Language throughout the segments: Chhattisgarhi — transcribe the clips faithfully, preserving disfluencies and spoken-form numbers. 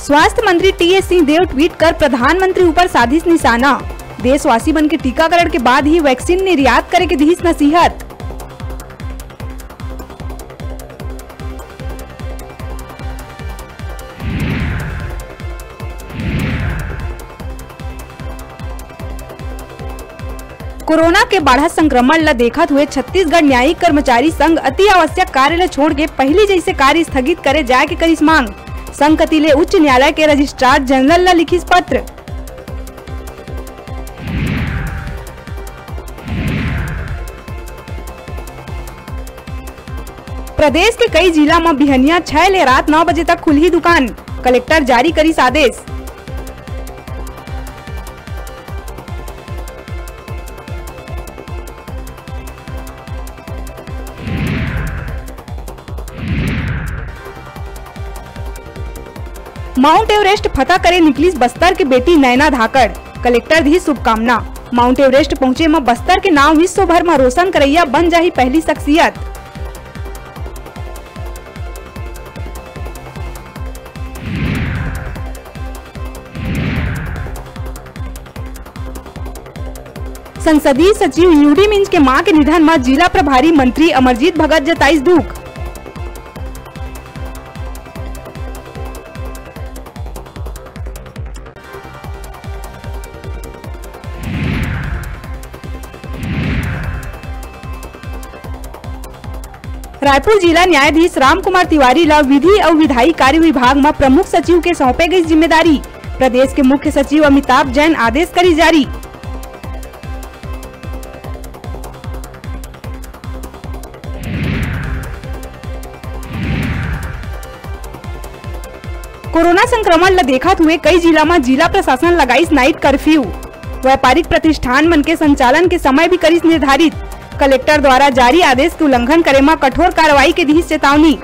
स्वास्थ्य मंत्री टीएस सिंहदेव ट्वीट कर प्रधानमंत्री ऊपर साधिस निशाना। देशवासी मन के टीकाकरण के बाद ही वैक्सीन निर्यात करे के दिहिस नसीहत। कोरोना के बाढ़त संक्रमण ल देखत हुए छत्तीसगढ़ न्यायिक कर्मचारी संघ अति आवश्यक कार्य ल छोड़ के पहिली जइसे कार्य स्थगित करे जाय के करिस मांग। संघ कति ले उच्च न्यायालय के रजिस्ट्रार जनरल ल लिखिस पत्र। प्रदेश के कई जिला म बिहनिया छै ले रात नौ बजे तक खुलही दुकान, कलेक्टर जारी करिस आदेश। माउंट एवरेस्ट फतह करे निकलिस बस्तर के बेटी नैना धाकड़, कलेक्टर दिहिस शुभकामना। माउंट एवरेस्ट पहुंचे म बस्तर के नाव विश्व भर म रोशन करइया बन जाही पहली शख्सियत। संसदीय सचिव यूडी मिंज के मां के निधन म जिला प्रभारी मंत्री अमरजीत भगत जताइस दुख। रायपुर जिला न्यायाधीश रामकुमार तिवारी ल विधि अउ विधायी कार्य विभाग म प्रमुख सचिव के सौंपे गई जिम्मेदारी। प्रदेश के मुख्य सचिव अमिताभ जैन आदेश करी जारी। कोरोना संक्रमण ल देखत हुए कई जिला म जिला प्रशासन लगाइस नाइट कर्फ्यू। व्यापारिक प्रतिष्ठान मन के संचालन के समय भी करिस निर्धारित। कलेक्टर द्वारा जारी आदेश के उल्लंघन करे म कठोर कार्रवाई के दिहिस चेतावनी।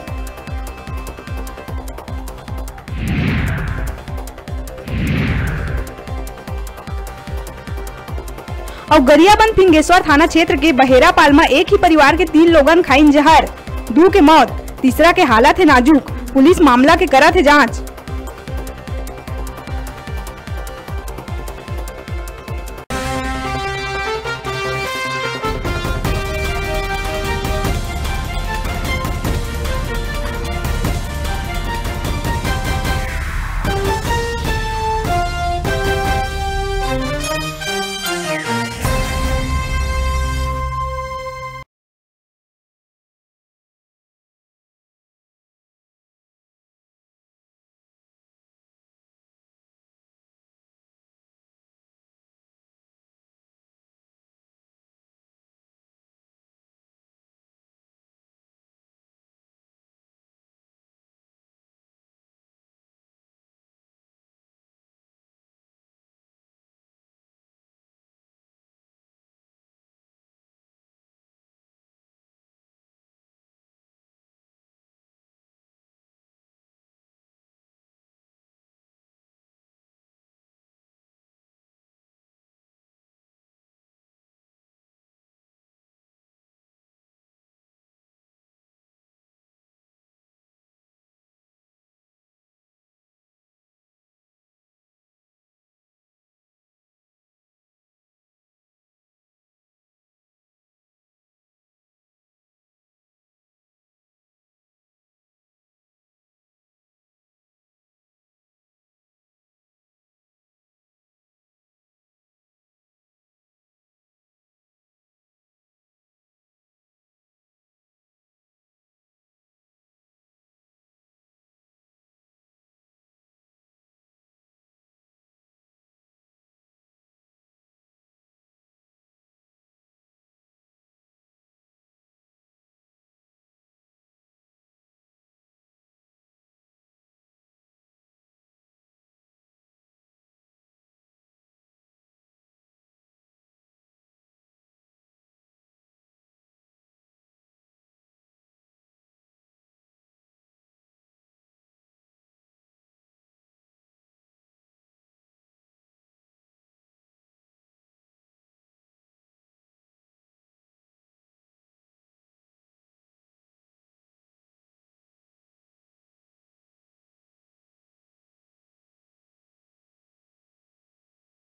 अउ गरियाबंद फिंगेश्वर थाना क्षेत्र के बहेरापाल म एक ही परिवार के तीन लोगन खाइन जहर, दू के मौत, तीसरा के हालत हे नाजुक। पुलिस मामला के करत हे जांच।